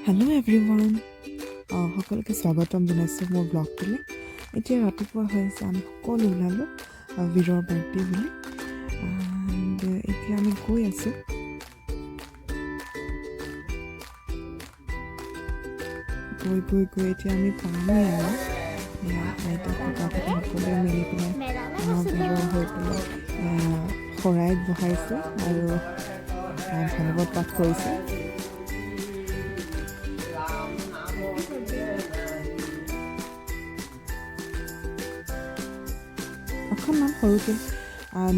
Hello' everyone, সকলোকে স্বাগতম জনাইছোঁ মোৰ ব্লগটোলৈ। এতিয়া ৰাতিপুৱা হৈ আছে, আমি সকলো ওলালোঁ বীৰৰ বাৰ্থডে বুলি। এণ্ড এতিয়া আমি গৈ আছোঁ। গৈ গৈ গৈ এতিয়া আমি পামেই আৰু। এয়া আইতা, ককাহঁতে সকলোৱে মিলি পেলাই আমাৰ বীৰৰ হৈ পেলাই শৰাইত বহাইছে আৰু ভাগৱত পাঠ কৰিছে। অকণমান সৰুকৈ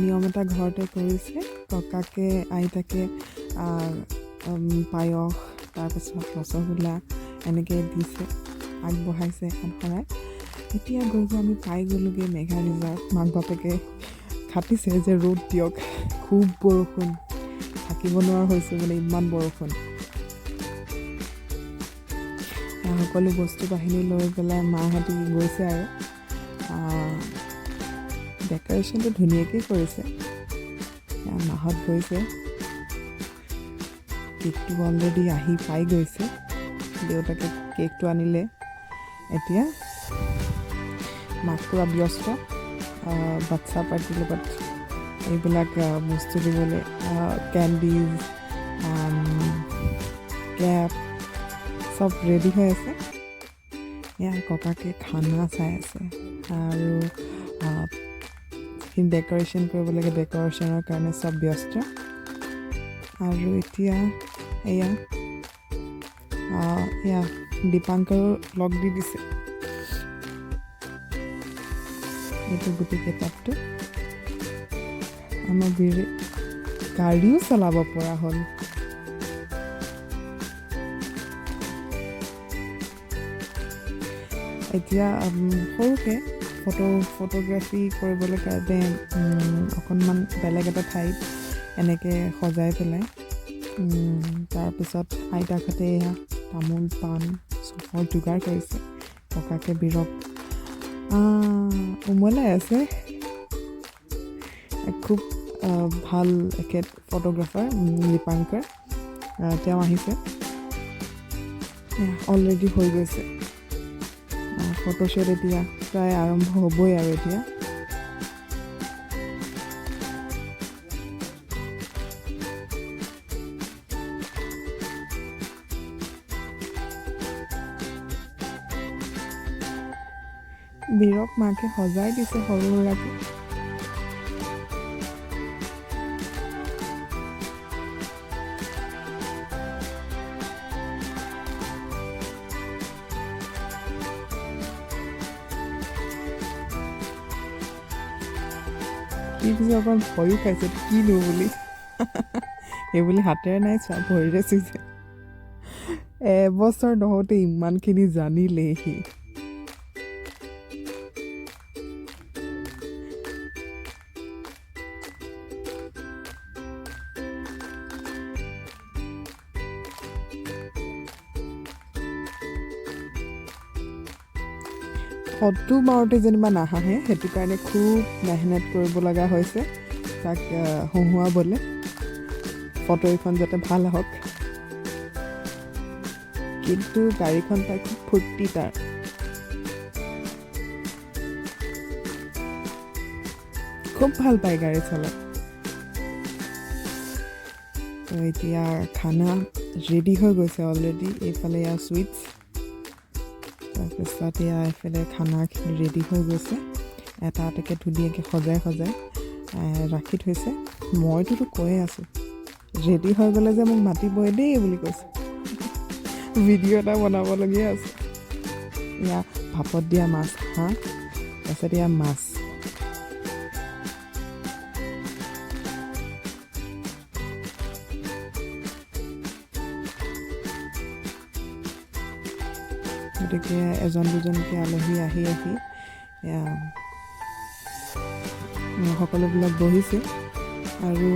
নিয়ম এটা ঘৰতে কৰিছে। ককাকে আইতাকে পায়স, তাৰপাছত ৰসগোল্লা এনেকৈ দিছে, আগবঢ়াইছে এখন শৰাই। এতিয়া গৈ গৈ আমি পাই গ'লোগৈ মেঘা ৰিজাৰ্ভ। মাক বাপেকে খাটিছে যে ৰ'দ দিয়ক, খুব বৰষুণ, থাকিব নোৱাৰা হৈছোঁ মানে ইমান বৰষুণ। সকলো বস্তু বাহিনী লৈ পেলাই মাহঁতি গৈছে আৰু ডেক'ৰেশ্যনটো ধুনীয়াকৈ কৰিছে। এয়া মাহঁত গৈছে। কেকটো অলৰেডি আহি পাই গৈছে। দেউতাকে কেকটো আনিলে। এতিয়া মাক পূৰা ব্যস্ত বাচ্ছা পাৰ্টিৰ লগত এইবিলাক বস্তু দিবলৈ, কেণ্ডিজ, কেপ চব ৰেডি হৈ আছে। এয়া ককাকে খানা চাই আছে আৰু যিখিনি ডেক'ৰেশ্যন কৰিব লাগে, ডেক'ৰেশ্যনৰ কাৰণে চব ব্যস্ত। আৰু এতিয়া এয়া দীপাংকৰো লগ দি দিছে। এইটো গোটেই গেটআপটো। আমাৰ বীৰে গাড়ীও চলাব পৰা হ'ল। এতিয়া সৰুকৈ ফটোগ্ৰাফী কৰিবলৈ কাৰণে অকণমান বেলেগ এটা ঠাইত এনেকৈ সজাই পেলাই, তাৰপিছত আইতাকহঁতে এয়া তামোল পাণ চবৰ যোগাৰ কৰিছে। ককাকে বীৰক উমলাই আছে। খুব ভাল এখেত ফটোগ্ৰাফাৰ দীপাংকৰ, তেওঁ আহিছে। অলৰেডি হৈ গৈছে ফটোশ্বুট। এতিয়া প্ৰায় আৰম্ভ হ'বই আৰু এতিয়া। বীৰক মাকে সজাই দিছে সৰু সুৰাকৈ। সি পিছে অকণ ভয়ো খাইছে, কিনো বুলি। সেইবুলি হাতেৰে নাই চোৱা, ভৰিৰে চুইছে। এবছৰ নহওঁতে ইমানখিনি জানিলেই সি। ফটো মাৰোঁতে যেনিবা নাহাঁহে, সেইটো কাৰণে খুব মেহনত কৰিব লগা হৈছে তাক হহুৱাবলৈ, ফটো এখন যাতে ভাল আহক। কিন্তু গাড়ীখন পাই খুব ফূৰ্তি তাৰ। খুব ভাল পায় গাড়ী চলাই। তো এতিয়া খানা ৰেডি হৈ গৈছে অলৰেডি। এইফালে এয়া চুইটছ, তাৰপিছত এয়া এইফালে খানাখিনি ৰেডি হৈ গৈছে। এটা এটাকৈ ধুনীয়াকৈ সজাই সজাই ৰাখি থৈছে। মইতোতো কৈয়ে আছোঁ, ৰেডি হৈ গ'লে যে মোক মাতিবই দেই বুলি কৈছে। ভিডিঅ' এটা বনাবলগীয়া আছে। এয়া ভাপত দিয়া মাছ, হাঁহ, তাৰপিছত এয়া মাছ। গতিকে এজন দুজনকৈ আলহী আহি আহি এয়া সকলোবিলাক বহিছে আৰু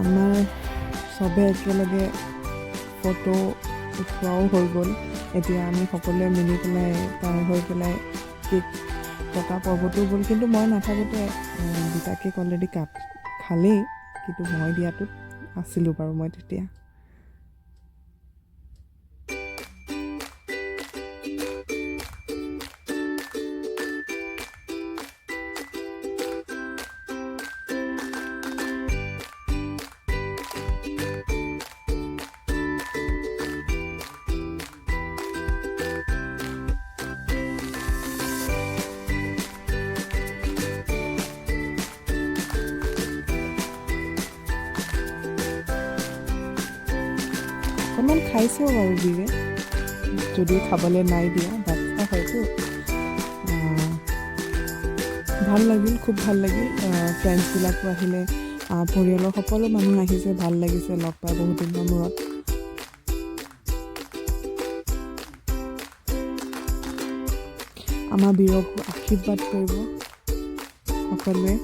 আমাৰ চবে একেলগে ফটো উঠোৱাও হৈ গ'ল। এতিয়া আমি সকলোৱে মিলি পেলাই তাৰ হৈ পেলাই কেক কটা পৰ্বটো গ'ল। কিন্তু মই নাথাকোঁতে দুটা কেক অলৰেডি কাট খালেই, কিন্তু মই দিয়াটোত আছিলোঁ বাৰু মই তেতিয়া। অকণমান খাইছেও বাৰু বীৰে, যদিও খাবলৈ নাই দিয়া, বাচ্ছা হয়তো। ভাল লাগিল, খুব ভাল লাগিল। ফ্ৰেণ্ডছবিলাকো আহিলে, পৰিয়ালৰ সকলো মানুহ আহিছে। ভাল লাগিছে লগ পাই বহুত দিনৰ মূৰত। আমাৰ বীৰকো আশীৰ্বাদ কৰিব সকলোৱে।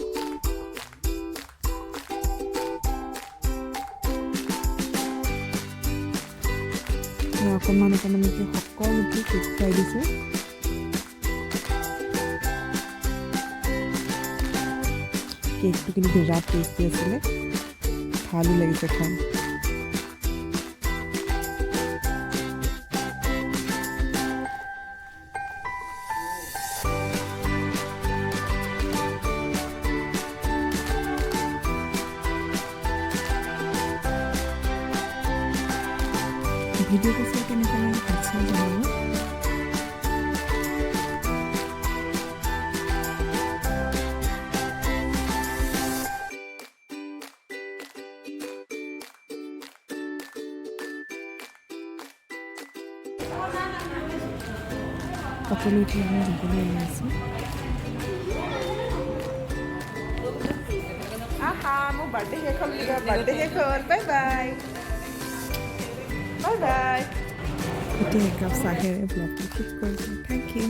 অকণমান অকণমানকৈ সকলোকে কেক খুৱাই দিছে। কেকটো কিন্তু বিৰাট টেষ্টি আছিলে, ভালো লাগিছে খাই। ভিডিঅ'টো চাই কেনেকুৱা লাগে নিশ্চয় জনাব। অট'লৈ উঠি আমি যাবলৈ ওলাইছোঁ। আহা, মোৰ বাৰ্থডে শেষ হ'ল বুলি কয়। বাৰ্থডে শেষ হ'ল। Bye bye, bye bye. এতিয়া একাপ চাহেৰে ব্লগটো শেষ কৰিছোঁ। Thank U.